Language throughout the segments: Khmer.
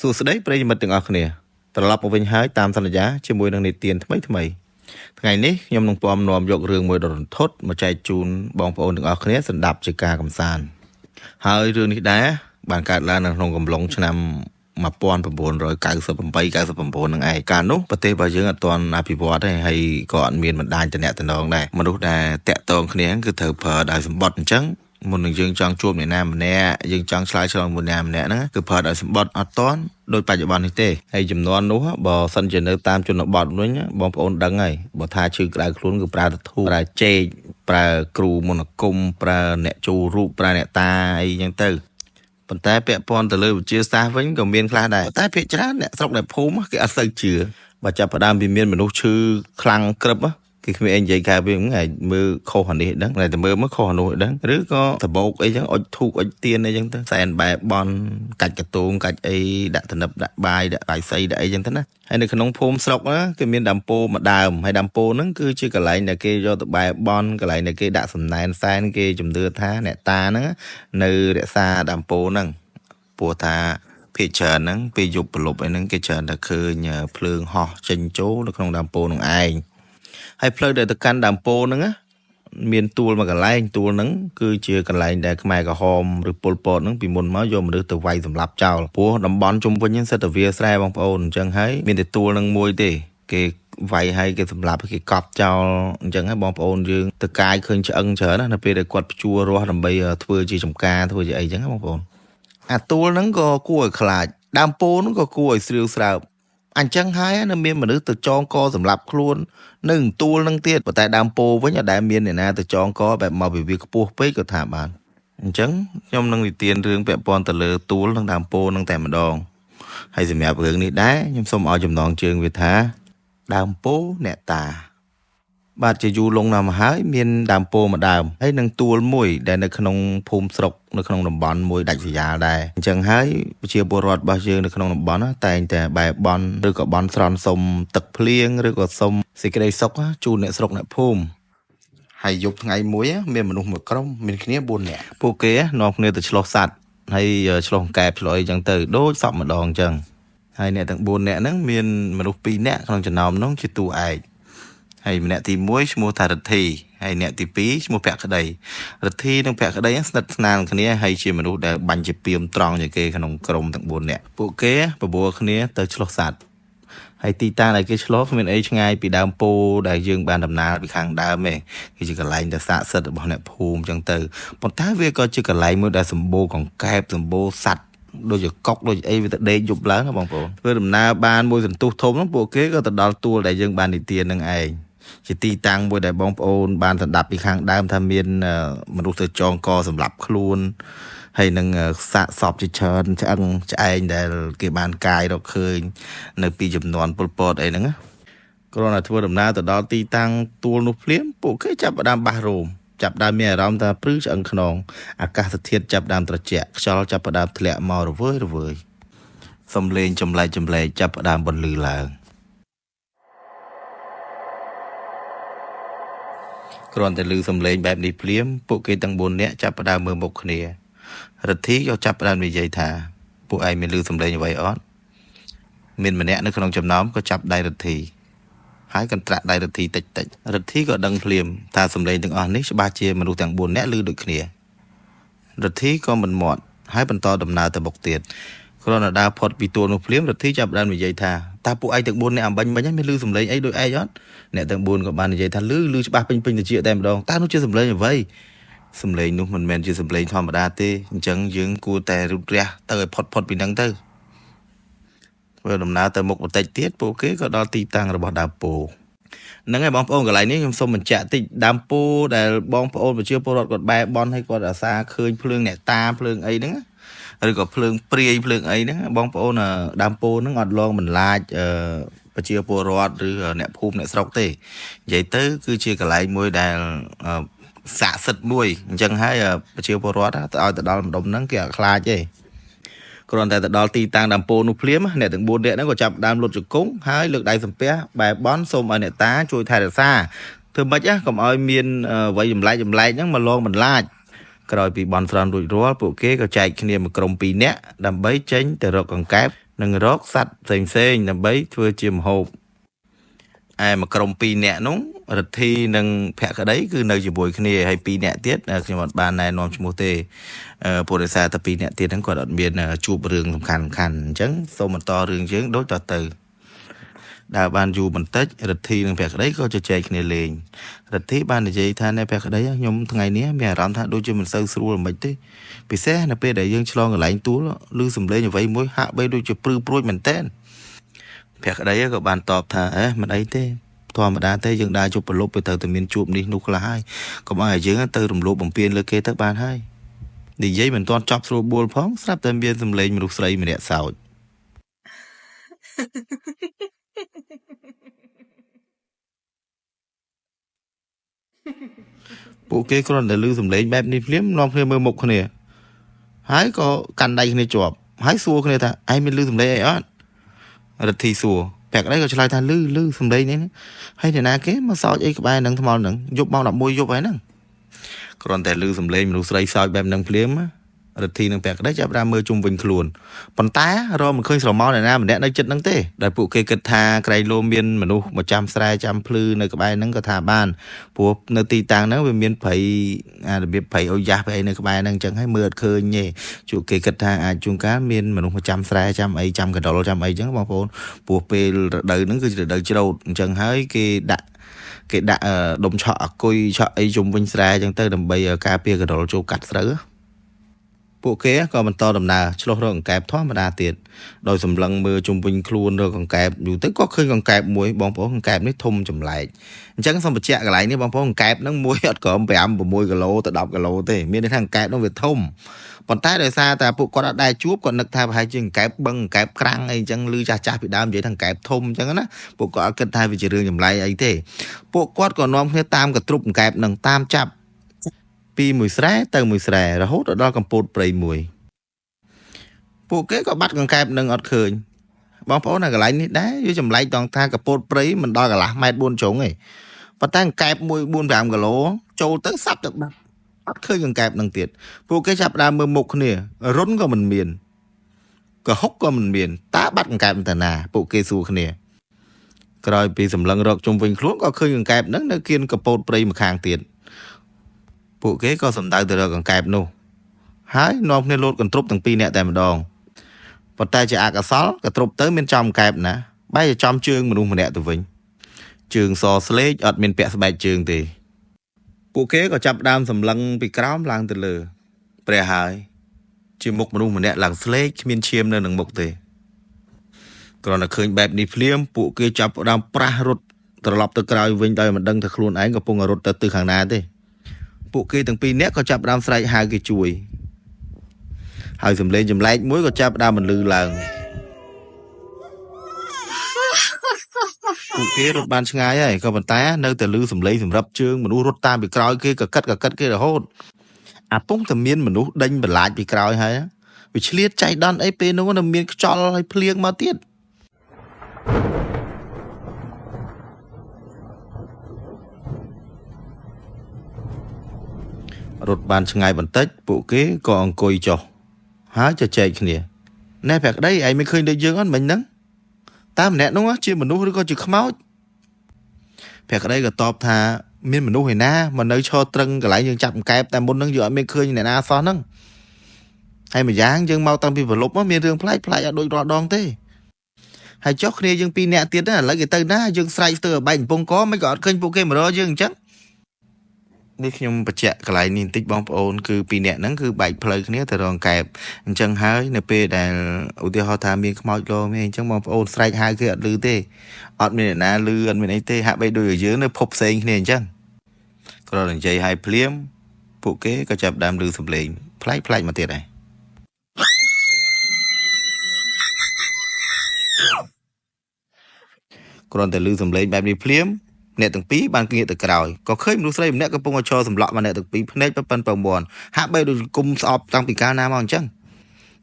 សួស្តីប្រិយមិត្តទាំងអស់គ្នាត្រឡប់មកវិញហើយតាមសន្យាជាមួយនឹងនិទានថ្មីថ្មីថ្ងៃនេះខ្ញុំនឹងពំនាំយករឿងមួយដ៏រន្ធត់មកចែកជូនបងប្អូនទាំងអស់គ្នាសម្រាប់ជាការកម្សាន្តហើយរឿងនេះដែរបានកើតឡើងនៅក្នុងកំឡុងឆ្នាំ1998 99នឹងឯងកាលនោះប្រទេសរបស់យើងអត់ទាន់អភិវឌ្ឍទេហើយក៏អត់មានបណ្ដាញតំណែងដែរមនុស្សដែលតាក់ទងគ្នាគឺត្រូវប្រើដោយសម្បត្តិអញ្ចឹងមុននឹងយើងចង់ជួបអ្នកណាម្នាក់យើងចង់ឆ្លើយឆ្លងមួយណាម្នាក់ហ្នឹងគឺប្រើដោយសម្បត្តិអត់ទាន់ដោយបច្ចុប្បន្ននេះទេហើយចំនួននោះបើសិនជានៅតាមជនបទវិញបងប្អូនដឹងហើយបើថាឈឺក្តៅខ្លួនគឺប្រើទធូបប្រើចេកប្រើគ្រូមន្តអាគមប្រើអ្នកចូលរូបប្រើអ្នកតាអីចឹងទៅប៉ុន្តែពាក់ព័ន្ធទៅលើវិទ្យាសាស្ត្រវិញក៏មានខ្លះដែរតែភាគច្រើនអ្នកស្រុកអ្នកភូមិគេអត់សូវជឿបើចាប់ផ្ដើមពីមានមនុស្សឈឺខ្លាំងក្រឹបគេគ្មានអីនិយាយក្រៅពីហ្នឹងឯងមើលខុសអានេះដឹងតែមើលមកខុសអានោះដឹងឬក៏សបោកអីចឹងអុចធូបអុចទៀនអីចឹងទៅសែនបែបន់កាច់កតងកាច់អីដាក់ទំនឹបដាក់បាយដាក់បាយសីដាក់អីចឹងទៅណាហើយនៅក្នុងភូមិស្រុកណាគេមានដើមពោមួយដើមហើយដើមពោហ្នឹងគឺជាកន្លែងដែលគេយកទៅបែបន់កន្លែងដែលគេដាក់សំណែនសែនគេជំនឿថាអ្នកតាហ្នឹងនៅរក្សាដើមពោហ្នឹងព្រោះថាភាគច្រើនហ្នឹងពេលយប់ប្រលប់អីហ្នឹងគេច្រើនតែឃើញភ្លើងហោះចេញចូលនៅក្នុងដើមពោហ្នឹងឯងហើយផ្លូវដែលទៅកាន់ដើមពោហ្នឹងណាមានទួលមួយកន្លែងទួលហ្នឹងគឺជាកន្លែងដែលខ្មែរក្រហមឬប៉ុលពតហ្នឹងពីមុនមកយកមនុស្សទៅវាយសម្លាប់ចោលព្រោះតំបន់ជុំវិញហ្នឹងសិតតែវាស្រែបងប្អូនអញ្ចឹងហើយមានតែទួលហ្នឹងមួយទេគេវាយឲ្យគេសម្លាប់គេកប់ចោលអញ្ចឹងហើយបងប្អូនយើងទៅកាយឃើញឆ្អឹងច្រើនណាស់នៅពេលដែលគាត់ភ្ជួររាស់ដើម្បីធ្វើជាចំការធ្វើជាអីចឹងណាបងប្អូនអាទួលហ្នឹងក៏គួរឲ្យខ្លាចដើមពោហ្នឹងក៏គួរឲ្យស្រាវស្រើបអញ្ចឹងហើយនៅមានមនុស្សទៅចងកសម្លាប់ខ្លួននៅទួលនឹងទៀតប៉ុន្តែដើមពោវិញអត់ដែលមានអ្នកណាទៅចងកបែបមកពីវាខ្ពស់ពេកក៏ថាបានអញ្ចឹងខ្ញុំនឹងនិទានរឿងពាក់ព័ន្ធទៅលើទួលនិងដើមពោនឹងតែម្ដងហើយសម្រាប់រឿងនេះដែរខ្ញុំសូមឲ្យចំណងជើងវាថាដើមពោអ្នកតាបាទជាយូរលង់ណាស់មកហើយមានដើមពោមួយដើមហើយនឹងទួលមួយដែលនៅក្នុងភូមិស្រុកនៅក្នុងតំបន់មួយដាច់ស្រយាលដែរអញ្ចឹងហើយប្រជាពលរដ្ឋរបស់យើងនៅក្នុងតំបន់ណាតែងតែបែបន់ឬក៏បន់ស្រន់សុំទឹកភ្លៀងឬក៏សុំសេចក្តីសុខជូនអ្នកស្រុកអ្នកភូមិហើយយប់ថ្ងៃមួយមានមនុស្សមួយក្រុមមានគ្នា4នាក់ពួកគេនាំគ្នាទៅឆ្លោះសัตว์ហើយឆ្លោះកែបឆ្លោះអីចឹងទៅដូចសពម្ដងចឹងហើយអ្នកទាំង4នាក់ហ្នឹងមានមនុស្ស2នាក់ក្នុងចំណោមនោះជាតួឯកហើយម្នាក់ទី1ឈ្មោះថារិទ្ធីហើយអ្នកទី2ឈ្មោះភក្តីរិទ្ធីនិងភក្តីស្និទ្ធស្នាលគ្នាហើយជាមនុស្សដែលបាញ់ជាពីមត្រង់ជាងគេក្នុងក្រុមទាំង4នាក់ពួកគេបបួលគ្នាទៅឆ្លោះសัตว์ហើយទីតាំងដែលគេឆ្លោះគ្មានអីឆ្ងាយពីដើមពោដែលយើងបានដំណើរពីខាងដើមទេគឺជាកន្លែងដែលស័ក្តិសិទ្ធិរបស់អ្នកភូមិអញ្ចឹងទៅប៉ុន្តែវាក៏ជាកន្លែងមួយដែលសម្បូរកង្កែបសម្បូរសัตว์ដូចជាកុកដូចអីវាទៅដេកយប់ឡើងណាបងប្អូនធ្វើដំណើរបានមួយសន្ទុះធំហ្នឹងពួកគេក៏ទៅដល់ទួលដែលយើងបាននិទាននឹងឯងជាទីតាំងមួយដែលបងប្អូនបានស្ដាប់ពីខាងដើមថាមានមនុស្សទៅចងកសម្លាប់ខ្លួនហើយនឹងសាកសពជាច្រើនឆ្អឹងឆ្អែងដែលគេបានកាយរកឃើញនៅពីចំនួនប៉ុលពតអីហ្នឹងណាគ្រាន់តែធ្វើដំណើរទៅដល់ទីតាំងទួលនោះភ្លាមពួកគេចាប់ផ្ដើមបាសរោមចាប់ដើមមានអារម្មណ៍ថាព្រឺឆ្អឹងខ្នងអាកាសធាតុចាប់ដើមត្រជាក់ខ្យល់ចាប់ផ្ដើមធ្លាក់មករវើយរវើយសំឡេងចម្លែកចម្លែកចាប់ផ្ដើមបន្លឺឡើងគ្រាន់តែឮសំឡេងបែបនេះភ្លាមពួកគេទាំង4នាក់ចាប់ផ្ដើមមើលមុខគ្នារិទ្ធីក៏ចាប់ផ្ដើមនិយាយថាពួកឯងមានឮសំឡេងអ្វីអត់មានម្នាក់នៅក្នុងចំណោមក៏ចាប់ដៃរិទ្ធីហើយកន្ត្រាក់ដៃរិទ្ធីតិចតិចរិទ្ធីក៏ដឹងភ្លាមថាសំឡេងទាំងអស់នេះច្បាស់ជាមនុស្សទាំង4នាក់ឮដូចគ្នារិទ្ធីក៏មិនមាត់ហើយបន្តដំណើរទៅមុខទៀតគ្រាន់តែដើរផុតពីទួលនោះភ្លាមរិទ្ធីចាប់ផ្ដើមនិយាយថាតើពួកឯងទាំង4នាក់អំបញ្ញមិញមានឮសំឡេងអីដូចឯងអត់អ្នកទាំង4ក៏បាននិយាយថាឮច្បាស់ពេញពេញត្រចៀកតែម្ដងតើនោះជាសំឡេងអ្វីសំឡេងនោះមិនមែនជាសំឡេងធម្មតាទេអញ្ចឹងយើងគួរតែរូតរះទៅឲ្យផុតពីហ្នឹងទៅធ្វើដំណើរទៅមុខបន្តិចទៀតពួកគេក៏ដល់ទីតាំងរបស់ដើមពោហ្នឹងហើយបងប្អូនកន្លែងនេះខ្ញុំសូមបញ្ជាក់តិចដើមពោដែលបងប្អូនប្រជាពលរដ្ឋគាត់បែបន់ឲ្យគាត់អាសាឃើញភ្លើងអ្នកតាភ្លើងអីហ្នឹងឬក៏ភ្លើងព្រាយភ្លើងអីហ្នឹងបងប្អូនដើមពោហ្នឹងអត់លងបន្លាចប្រជាពលរដ្ឋឬអ្នកភូមិអ្នកស្រុកទេនិយាយទៅគឺជាកន្លែងមួយដែលស័ក្តិសិទ្ធិមួយអញ្ចឹងហើយប្រជាពលរដ្ឋទៅឲ្យទៅដល់ម្ដុំហ្នឹងគេអត់ខ្លាចទេគ្រាន់តែទៅដល់ទីតាំងដើមពោនោះភ្លាមអ្នកទាំង4នាក់ហ្នឹងក៏ចាប់ដើមលុតជង្គង់ហើយលើកដៃសំពះបែបន់សូមឲ្យអ្នកតាជួយថែរក្សាធ្វើម៉េចកុំឲ្យមានអ្វីចម្លែកចម្លែកហ្នឹងមកលងបន្លាចក្រោយពីបន់ស្រន់រួចរាល់ពួកគេក៏ចែកគ្នាមួយក្រុម2នាក់ដើម្បីចេញទៅរកកង្កែប និងរកសត្វផ្សេងៗដើម្បីធ្វើជាម្ហូបឯមួយក្រុមពីរនាក់នោះរិទ្ធីនិងភក្តីគឺនៅជាមួយគ្នាហើយពីរនាក់ទៀតខ្ញុំអត់បានណែនាំឈ្មោះទេព្រោះដោយសារតែពីរនាក់ទៀតហ្នឹងគាត់អត់មានជួបរឿងសំខាន់សំខាន់អញ្ចឹងសូមបន្តរឿងយើងដូចតទៅដើរបានយូរបន្តិចរិទ្ធីនិងភក្តីក៏ជជែកគ្នាលេងរិទ្ធីបាននិយាយថាណែភក្តីខ្ញុំថ្ងៃនេះមានអារម្មណ៍ថាដូចជាមិនសូវស្រួលមិនទេពិសេសនៅពេលដែលយើងឆ្លងកន្លែងទួលឮសំឡេងអ្វីមួយហាក់បីដូចជាព្រឺព្រួចមែនទែនភក្តីក៏បានតបថាអេមិនអីទេធម្មតាទេយើងដើរជប់ប្រលប់ទៅត្រូវតែមានជួបនេះនោះខ្លះហើយកុំឲ្យយើងទៅរំលោភបំពានលើគេទៅបានហើយនិយាយមិនទាន់ចប់ស្រួលបួលផងស្រាប់តែមានសំឡេងមនុស្សស្រីម្នាក់សោចពួកគេគ្រាន់តែឮសំឡេងបែបនេះភ្លាមនាំគ្នាមើលមុខគ្នាហើយក៏កាន់ដៃគ្នាជាប់ហើយសួរគ្នាថាឯងមានឮសំឡេងអីអត់រិទ្ធីសួរភក្តីក៏ឆ្លើយថាឮឮសំឡេងនេះហើយអ្នកណាគេមកសោចអីក្បែរនឹងថ្មនឹងយប់ម៉ោង11យប់ហើយហ្នឹងគ្រាន់តែឮសំឡេងមនុស្សស្រីសោចបែបហ្នឹងភ្លាមរិទ្ធីនិងភក្តីចាប់ផ្ដើមមើលជុំវិញខ្លួនប៉ុន្តែរកមិនឃើញស្រមោលអ្នកណាម្នាក់នៅជិតហ្នឹងទេដែលពួកគេគិតថាក្រែងលោមានមនុស្សមកចាំស្រែចាំភ្លឺនៅក្បែរហ្នឹងក៏ថាបានព្រោះនៅទីតាំងហ្នឹងវាមានព្រៃអារបៀបព្រៃអូយ៉ាស់ព្រៃអីនៅក្បែរហ្នឹងអញ្ចឹងហើយមើលអត់ឃើញទេពួកគេគិតថាអាចជួនកាលមានមនុស្សមកចាំស្រែចាំអីចាំកណ្ដុរចាំអីអញ្ចឹងបងប្អូនព្រោះពេលរដូវហ្នឹងគឺរដូវច្រូតអញ្ចឹងហើយគេដាក់ដុំឆក់អាគុយឆក់អីជុំវិញស្រែអញ្ចឹងទៅដើម្បីការពារកណ្ដុរចូលកាត់ស្រូវពួកគេក៏បន្តដំណើរឆ្លុះរកអង្កែបធម្មតាទៀតដោយសម្លឹងមើលជុំវិញខ្លួនរកអង្កែបយូរទៅក៏ឃើញអង្កែបមួយបងប្អូនអង្កែបនេះធំចម្លែកអញ្ចឹងសូមបញ្ជាក់កន្លែងនេះបងប្អូនអង្កែបហ្នឹងមួយអត់ក្រោម5 6គីឡូទៅ10គីឡូទេមានន័យថាអង្កែបហ្នឹងវាធំប៉ុន្តែដោយសារតែពួកគាត់អត់ដែលជួបគាត់នឹកថាប្រហែលជាអង្កែបបឹងអង្កែបក្រាំងអីអញ្ចឹងឮចាស់ចាស់ពីដើមនិយាយថាអង្កែបធំអញ្ចឹងណាពួកគាត់អត់គិតថាវាជារឿងចម្លែកអីទេពួកគាត់ក៏នាំគ្នាតាមកទ្រុបអង្កែបនឹងតាមចាប់ពីមួយស្រែទៅមួយស្រែរហូតដល់កំពូតព្រៃមួយពួកគេក៏បាត់កង្កែបនឹងអត់ឃើញបងប្អូននៅកន្លែងនេះដែរវាចម្លែកតងថាកំពូតព្រៃមិនដល់កន្លះម៉ែត្រ4ជ្រុងទេប៉ុន្តែកង្កែបមួយ4 5គីឡូចូលទៅសាប់ទៅបាត់អត់ឃើញកង្កែបនឹងទៀតពួកគេចាប់ដើមមើលមុខគ្នារុនក៏មិនមានកុហកក៏មិនមានតើបាត់កង្កែបទៅណាពួកគេសួរគ្នាក្រោយពីសម្លឹងរកជុំវិញខ្លួនក៏ឃើញកង្កែបនឹងនៅគៀនកំពូតព្រៃម្ខាងទៀតពួកគេក៏សម្ដៅទៅរកកង្កែបនោះហើយនាំគ្នាលោតកន្ទ្រប់ទាំងពីរនាក់តែម្ដងប៉ុន្តែជាអកុសលកន្ទ្រប់ទៅមានចំកែបណាបែរជាចំជើងមនុស្សម្នាក់ទៅវិញជើងសស្លេកអត់មានពាក់ស្បែកជើងទេពួកគេក៏ចាប់ដើមសម្លឹងពីក្រោមឡើងទៅលើព្រះហើយជាមុខមនុស្សម្នាក់ឡើងស្លេកគ្មានឈាមនៅនឹងមុខទេគ្រាន់តែឃើញបែបនេះភ្លាមពួកគេចាប់ដើមប្រាស់រត់ត្រឡប់ទៅក្រោយវិញដោយមិនដឹងថាខ្លួនឯងកំពុងរត់ទៅទិសខាងណាទេពួកគេទាំងពីរនាក់ក៏ចាប់ដើមស្រែកហៅគេជួយហើយសំឡេងចម្លែកមួយក៏ចាប់ដើមបន្លឺឡើងពួកគេរត់បានឆ្ងាយហើយក៏ប៉ុន្តែនៅតែឮសំឡេងសម្រាប់ជើងមនុស្សរត់តាមពីក្រោយគេក៏កិតគេរហូតអាពងតែមានមនុស្សដេញបន្លាចពីក្រោយហើយវាឆ្លៀតចៃដន្យអីពេលនោះនៅមានខ្យល់ហើយភ្លៀងមកទៀតរត់បានឆ្ងាយបន្តិចពួកគេក៏អង្គុយចុះហើយជជែកគ្នាណែភក្តីឯងមិនឃើញដូចយើងអត់មិញហ្នឹងតើម្នាក់នោះជាមនុស្សឬក៏ជាខ្មោចភក្តីក៏តបថាមានមនុស្សឯណាមកនៅឈរត្រឹងកន្លែងយើងចាប់អង្កែបតែមុនហ្នឹងយើងអត់មានឃើញអ្នកណាសោះហ្នឹងហើយម្យ៉ាងយើងមកតាំងពីប្រលប់មានរឿងប្លែកប្លែកអត់ដូចរាល់ដងទេហើយចុះគ្នាយើងពីរនាក់ទៀតឥឡូវគេទៅណាយើងស្រែកស្ទើរបែកកំពង់កមិនក៏អត់ឃើញពួកគេមករកយើងអញ្ចឹងនេះខ្ញុំបញ្ជាក់កន្លែងនេះបន្តិចបងប្អូនគឺពីរនាក់ហ្នឹងគឺបែកផ្លូវគ្នាទៅរងកែបអញ្ចឹងហើយនៅពេលដែលឧទាហរណ៍ថាមានខ្មោចលងអញ្ចឹងបងប្អូនស្រែកហៅគេអត់ឮទេអត់មានអ្នកណាឮអត់មានអីទេហាក់បីដូចជាយើងនៅភពផ្សេងគ្នាអញ្ចឹងគ្រាន់តែនិយាយឲ្យភ្លាមពួកគេក៏ចាប់ដើមឮសំឡេងប្លែកប្លែកមកទៀតដែរគ្រាន់តែឮសំឡេងបែបនេះភ្លាមអ្នកទាំងពីរបានងាកទៅក្រោយក៏ឃើញមនុស្សស្រីម្នាក់កំពុងតែឈរសម្លក់មកអ្នកទាំងពីរភ្នែកប៉ិនប៉មន់ហាក់បីដូចគុំស្អប់តាំងពីកាលណាមកអញ្ចឹង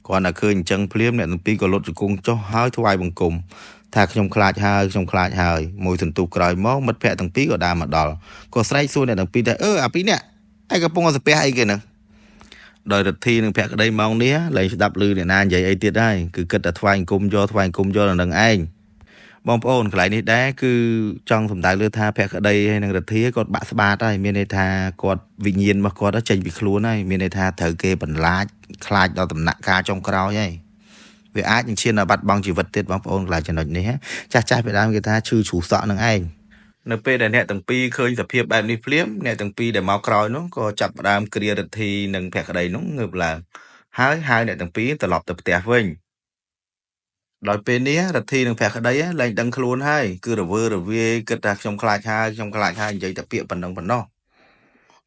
គ្រាន់តែឃើញអញ្ចឹងភ្លាមអ្នកទាំងពីរក៏លុតជង្គង់ចុះហើយថ្វាយបង្គំថាខ្ញុំខ្លាចហើយខ្ញុំខ្លាចហើយមួយសន្ទុះក្រោយមកមិត្តភក្តិទាំងពីរក៏ដើរមកដល់ក៏ស្រែកសួរអ្នកទាំងពីរថាអាពីរនាក់ឯងកំពុងតែស្ពះអីគេហ្នឹង ដោយរិទ្ធីនិងភក្តីម៉ោងនេះលែងស្ដាប់ឮអ្នកណានិយាយអីទៀតហើយគឺគិតតែថ្វាយអង្គមយកថ្វាយអង្គមយកនៅនឹងឯងបងប្អូនកន្លែងនេះដែរគឺចង់សំដៅលើថាភក្តីហើយនិងរិទ្ធីគាត់បាក់ស្បាតហើយមានន័យថាគាត់វិញ្ញាណរបស់គាត់ចេញពីខ្លួនហើយមានន័យថាត្រូវគេបន្លាចខ្លាចដល់ដំណាក់កាលចុងក្រោយហើយវាអាចនឹងឈានដល់បាត់បង់ជីវិតទៀតបងប្អូនកន្លែងចំណុចនេះចាស់ចាស់ពីដើមគេថាឈឺជ្រុះសក់នឹងឯងនៅពេលដែលអ្នកទាំងពីរឃើញសភាពបែបនេះភ្លាមអ្នកទាំងពីរដែលមកក្រោយនោះក៏ចាប់ផ្ដើមគ្រារិទ្ធីនិងភក្តីនោះងើបឡើងហើយហៅអ្នកទាំងពីរត្រឡប់ទៅផ្ទះវិញដោយពេលនេះរិទ្ធីនិងភក្តីលែងដឹងខ្លួនហើយគឺរវើរវាយគិតថាខ្ញុំខ្លាចហើយខ្ញុំខ្លាចហើយនិយាយតែពាក្យប៉ុណ្ណឹងប៉ុណ្ណោះ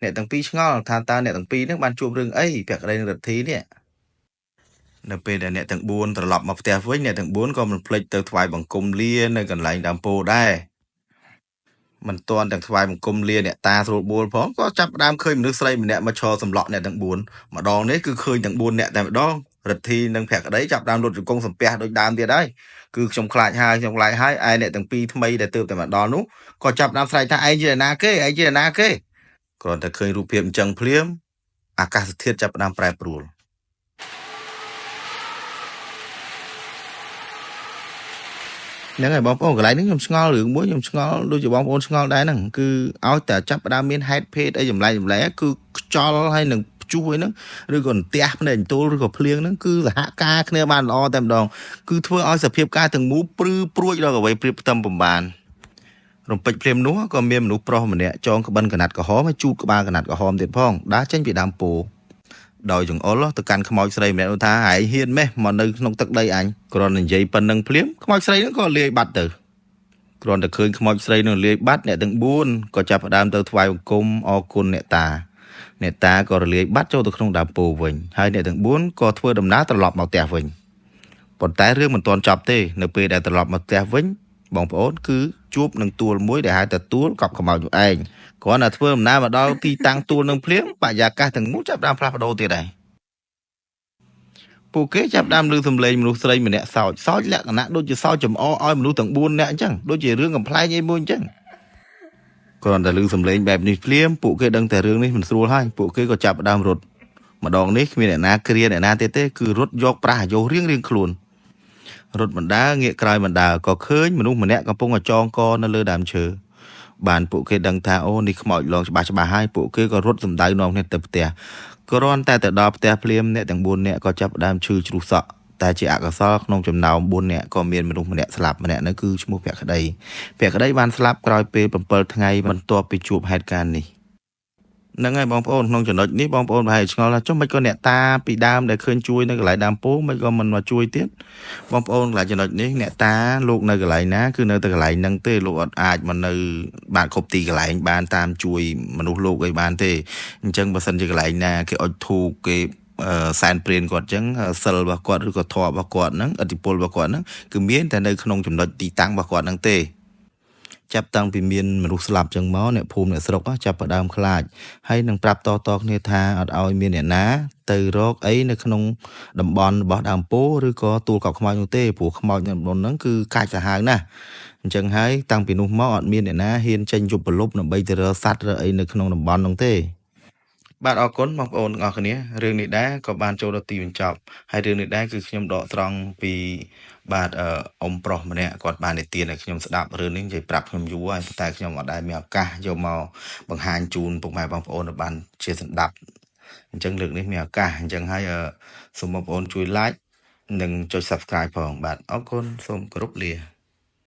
អ្នកទាំងពីរឆ្ងល់ថាតើអ្នកទាំងពីរនឹងបានជួបរឿងអីភក្តីនិងរិទ្ធីនេះនៅពេលដែលអ្នកទាំង4ត្រឡប់មកផ្ទះវិញអ្នកទាំង4ក៏មិនភ្លេចទៅថ្វាយបង្គំលានៅកន្លែងដើមពោធិ៍ដែរមិនទាន់ទាំងថ្វាយបង្គំលាអ្នកតាស្រួលបួលផងក៏ចាប់ផ្ដើមឃើញមនុស្សស្រីម្នាក់មកឈរសម្លក់អ្នកទាំង4ម្ដងនេះគឺឃើញទាំង4អ្នកតែម្ដងរិទ្ធីនិងភក្តីចាប់ផ្ដើមលុតជង្គង់សំពះដូចដើមទៀតហើយគឺខ្ញុំខ្លាចហើយខ្ញុំខ្លាចហើយឯអ្នកទាំងពីរថ្មីដែលទើបតែមកដល់នោះក៏ចាប់ផ្ដើមស្រែកថាឯងជាអ្នកណាគេឯងជាអ្នកណាគេគ្រាន់តែឃើញរូបភាពអញ្ចឹងភ្លាមអាកាសធាតុចាប់ផ្ដើមប្រែប្រួលហ្នឹងហើយបងប្អូនកន្លែងនេះខ្ញុំឆ្ងល់រឿងមួយខ្ញុំឆ្ងល់ដូចជាបងប្អូនឆ្ងល់ដែរហ្នឹងគឺឲ្យតែចាប់ផ្ដើមមានហេតុភេទអីចម្លែកចម្លែកគឺខ្យល់ហើយនឹងព្យុះអីហ្នឹងឬក៏អន្ទះភ្នែកអន្ទោលឬក៏ភ្លៀងហ្នឹងគឺសហការគ្នាបានល្អតែម្ដងគឺធ្វើឲ្យសភាពការទាំងមូលព្រឺព្រួចដល់អ្វីប្រៀបផ្ទឹមពំបានរំពេចភ្លាមនោះក៏មានមនុស្សប្រុសម្នាក់ចងក្បិនកណាត់ក្រហមហើយជូតក្បាលកណាត់ក្រហមទៀតផងដើរចេញពីដើមពោធិ៍ដោយចង្អុលទៅកាន់ខ្មោចស្រីម្នាក់នោះថាឯងហ៊ានម៉េះមកនៅក្នុងទឹកដីអញគ្រាន់តែនិយាយប៉ុណ្្នឹងភ្លាមខ្មោចស្រីហ្នឹងក៏លាយបាត់ទៅគ្រាន់តែឃើញខ្មោចស្រីនឹងលាយបាត់អ្នកទាំង4ក៏ចាប់ផ្ដើមទៅថ្វាយបង្គំអរគុណអ្នកតាអ្នកតាក៏រលាយបាត់ចូលទៅក្នុងដើមពោធិ៍វិញហើយអ្នកទាំង4ក៏ធ្វើដំណើរត្រឡប់មកផ្ទះវិញប៉ុន្តែរឿងមិនទាន់ចប់ទេនៅពេលដែលត្រឡប់មកផ្ទះវិញបងប្អូនគឺជួបនឹងទួលមួយដែលហៅថាទួលកប់ខ្មោចនោះឯងគ្រាន់តែធ្វើដំណើរមកដល់ទីតាំងទួលនឹងភ្លាមបរិយាកាសទាំងមូលចាប់ផ្ដើមផ្លាស់ប្ដូរទៀតហើយពួកគេចាប់ផ្ដើមឮសំឡេងមនុស្សស្រីម្នាក់សោចសោចលក្ខណៈដូចជាសោចចំអកឲ្យមនុស្សទាំង4នាក់អញ្ចឹងដូចជារឿងកំប្លែងអីមួយអញ្ចឹងគ្រាន់តែឮសំឡេងបែបនេះភ្លាមពួកគេដឹងតែរឿងនេះមិនស្រួលហើយពួកគេក៏ចាប់ផ្ដើមរត់ម្ដងនេះគ្មានអ្នកណាគ្រាអ្នកណាទៀតទេគឺរត់យកប្រាស់អាយុរៀងៗខ្លួនរត់បណ្ដើងាកក្រោយបណ្ដើក៏ឃើញមនុស្សម្នាក់កំពុងតែចងកនៅលើដើមឈើបានពួកគេដឹងថាអូនេះខ្មោចលងច្បាស់ច្បាស់ហើយពួកគេក៏រត់សម្ដៅនាំគ្នាទៅផ្ទះគ្រាន់តែទៅដល់ផ្ទះភ្លាមអ្នកទាំង4នាក់ក៏ចាប់ផ្ដើមឈឺជ្រុះសក់តែជាអកុសលក្នុងចំណោម4នាក់ក៏មានមនុស្សម្នាក់ស្លាប់ម្នាក់នោះគឺឈ្មោះភក្តីភក្តីបានស្លាប់ក្រោយពេល7ថ្ងៃបន្ទាប់ពីជួបហេតុការណ៍នេះហ្នឹងហើយបងប្អូនក្នុងចំណុចនេះបងប្អូនប្រហែលឆ្ងល់ថាចុះមិនក៏អ្នកតាពីដើមដែលឃើញជួយនៅកន្លែងដើមពោមិនក៏មិនមកជួយទៀតបងប្អូនកន្លែងចំណុចនេះអ្នកតាលោកនៅកន្លែងណាគឺនៅតែកន្លែងហ្នឹងទេលោកអត់អាចមកនៅបានគ្រប់ទីកន្លែងបានតាមជួយមនុស្សលោកអីបានទេអញ្ចឹងបើសិនជាកន្លែងណាគេអុជធូបគេសែនព្រានគាត់អញ្ចឹងសិលរបស់គាត់ឬក៏ធម៌របស់គាត់ហ្នឹងឥទ្ធិពលរបស់គាត់ហ្នឹងគឺមានតែនៅក្នុងចំណុចទីតាំងរបស់គាត់ហ្នឹងទេចាប់តាំងពីមានមនុស្សស្លាប់ចឹងមកអ្នកភូមិអ្នកស្រុកចាប់ផ្ដើមខ្លាចហើយនឹងប្រាប់តៗគ្នាថាអត់ឲ្យមានអ្នកណាទៅរកអីនៅក្នុងតំបន់របស់ដើមពោធិ៍ឬក៏ទួលកប់ខ្មោចនោះទេព្រោះខ្មោចនៅតំបន់ហ្នឹងគឺកាចសាហាវណាស់អញ្ចឹងហើយតាំងពីនោះមកអត់មានអ្នកណាហ៊ានចេញយប់ព្រលប់ដើម្បីទៅរកសត្វឬអីនៅក្នុងតំបន់នោះទេបាទអរគុណបងប្អូនទាំងអស់គ្នារឿងនេះដែរក៏បានចូលដល់ទីបញ្ចប់ហើយរឿងនេះដែរគឺខ្ញុំដកត្រង់ពីបាទអ៊ំប្រុសម្នាក់គាត់បាននិទានឲ្យខ្ញុំស្ដាប់រឿងនេះនិយាយប្រាប់ខ្ញុំយូរហើយតែខ្ញុំអត់ដែលមានឱកាសយកមកបង្ហាញជូនពុកម៉ែបងប្អូនឲ្យបានជាស្ដាប់អញ្ចឹងលើកនេះមានឱកាសអញ្ចឹងហើយសូមបងប្អូនជួយ like និងចុច Subscribe ផងបាទអរគុណសូមគោរពលា